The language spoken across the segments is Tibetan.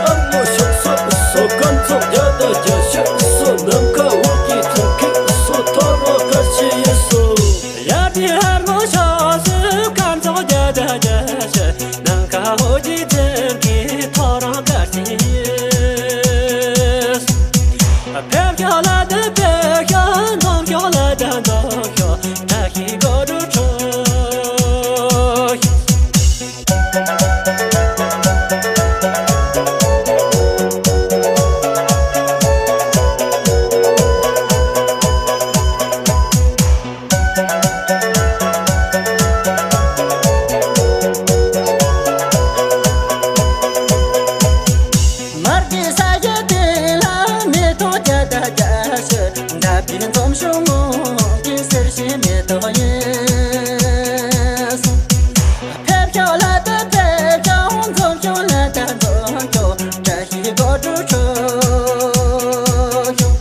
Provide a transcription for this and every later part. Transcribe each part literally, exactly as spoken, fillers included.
ཨ་མོ་ཤོག་སོ་སོ་སྐམ་ཚོགས་བརྒྱ་དང་བརྒྱད་ཅུ་སོ་ནམ་མཁའ་འོག་གི་ཚོགས་ཀྱི་སོ་ཐོ་རོ་ཀ་ཤི་ཡི་སོ། ཡ་དེ་ཧར་མོ་ཤོག་སོ་སྐམ་ཚོགས་བརྒྱ་དང་བརྒྱད་ཅུ་ནམ་མཁའ་འོག་གི་ཚོགས་ཀྱི་ཐོ་རོ་ཀ་ཤི་ཡི། ཕེབས་ཤོག་ལ་དེ་ཕེབས་ཤོག་འཛོམས་ཤོག་ལ་དེ་འཛོམས་ཤོག་བཀྲ་ཤིས་སྒོ་འགྲོ་ཁྲོ་ཤོག་མར་གྱི་ས་གཞི་དེ་ལ་མེ་ཏོག་བརྒྱ་དང་བརྒྱད་ཅུ། འདབ་བརྒྱད་འཛོམས་ཤོག་སྔོན་གྱི་གསེར་བཞིན་མེ་ཏོག་ཡིན། ཕེབས་ཤོག་ལ་དེ་ཕེབས་ཤོག་འཛོམས་ཤོག་ལ་དེ་འཛོམས་ཤོག་བཀྲ་ཤིས་སྒོ་འགྲོ་ཁྲོ་ཤོག་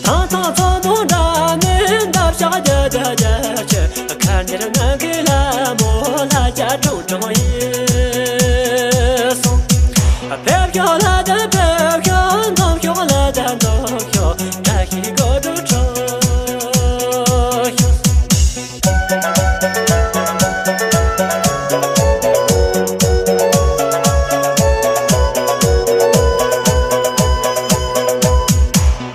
ཐང་ཐང་ཚོགས་མོ་འདྲ་ནི་འདབ་ཆགས་རྒྱ་རྒྱ་རྒྱ་ཆེ། ཁ་འདིར་ང་གི་ལ་མོ་ལ་རྒྱ་གྲོང་གྲོང་ཡིན་སོང་། ཕེབས་ཤོག་ལ་དེ་ཕེབས་ཤོག་འཛོམས་ཤོག་ལ་དེ་འཛོམས་ཤོག་བཀྲ་ཤིས་སྒོ་འགྲོ་ཁྲོ་ཤོག་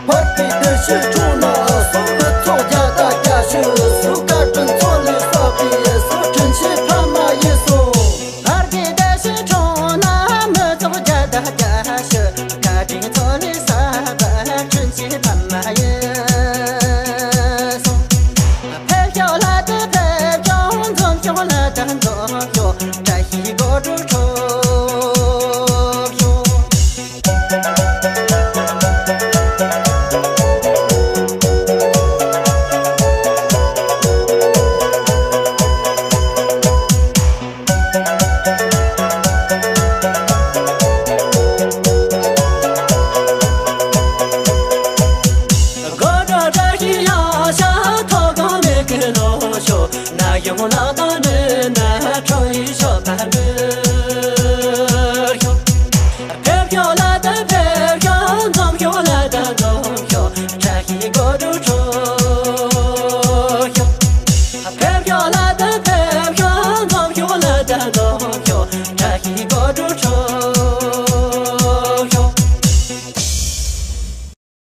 བར་གྱི་བདེ་སྐྱིད་འཁྲུངས་ན་སོ། མི་ཚོགས་བརྒྱ་དང་བརྒྱད་ཅུ་སོ། བཀའ་དྲིན་ཚོགས་ལས་བསགས་པའི་སོ། དྲིན་ཆེན་ཕ་མ་ཡིན་སོ། བར་གྱི་བདེ་སྐྱིད་འཁྲུངས་ན་མི་ཚོགས་བརྒྱ་དང་བརྒྱད་ཅུ། བཀའ་དྲིན་ཚོགས་ལས་བསགས་པའི་དྲིན་ཆེན་ཕ་མ་ཡིན་སོ། ཕེབས་ཤོག་ལ་དེ་ཕེབས་ཤོག་འཛོམས་ཤོག་ལ་དེ་འཛོམས་ཤོག་བཀྲ་ཤིས་སྒོ་འགྲོ་ཁྲོ།